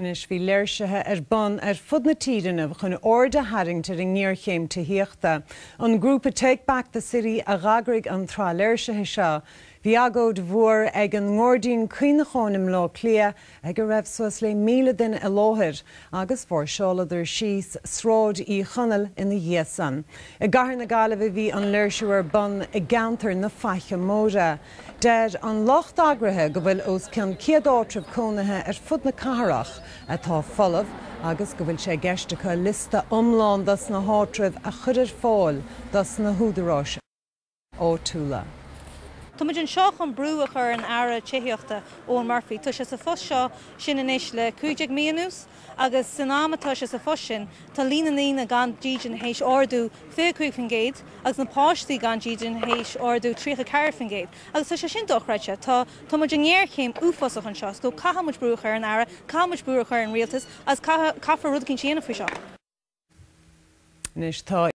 Anois bhí léirsithe ar bun ar fud na tíre inniu chun aird a tharraingt ar an ngéarchéim tithíochta. An grúpa Take Back the City a d'eagraigh an tsraith léirsithe seo. Bhí agóid mhór ag an nGairdín Cuimhneacháin i mBleá Cliath ag a raibh suas le 1,000 duine i láthair agus mháirseáladar síos Sráid Uí Chonaill ina dhiaidh san. I gcathair na Gaillimhe bhí an léirsiú ar bun i gceantar na Faiche Móire. Deir an lucht eagraithe go bhfuil os cionn 100 áitreabh cónaithe ar fud na cathrach atá folamh agus go bhfuil sé i gceist acu liosta iomlán dos na háitribh a chur ar fáil dos na húdaráis áitiúla. Tá muid anseo chun brú a chur ar an Aire Tithíochta, Eoghan Murphy. Tá sé sa phost seo sin anois le 15 mí anuas agus san am atá sé sa phost sin tá líon na ndaoine gan dídean théis ardú 25% agus na páistí gan dídean théis ardú 34% agus tá sé sin dochreidte. Tá tá muid i ngéarchéim uafásach anseo so caithfidh muid brú a chur ar an Aire, caithfidh muid brú a chur ar an Rialtas agus caithfear rud eicínt a dhéanamh faoi seo. Anois tá.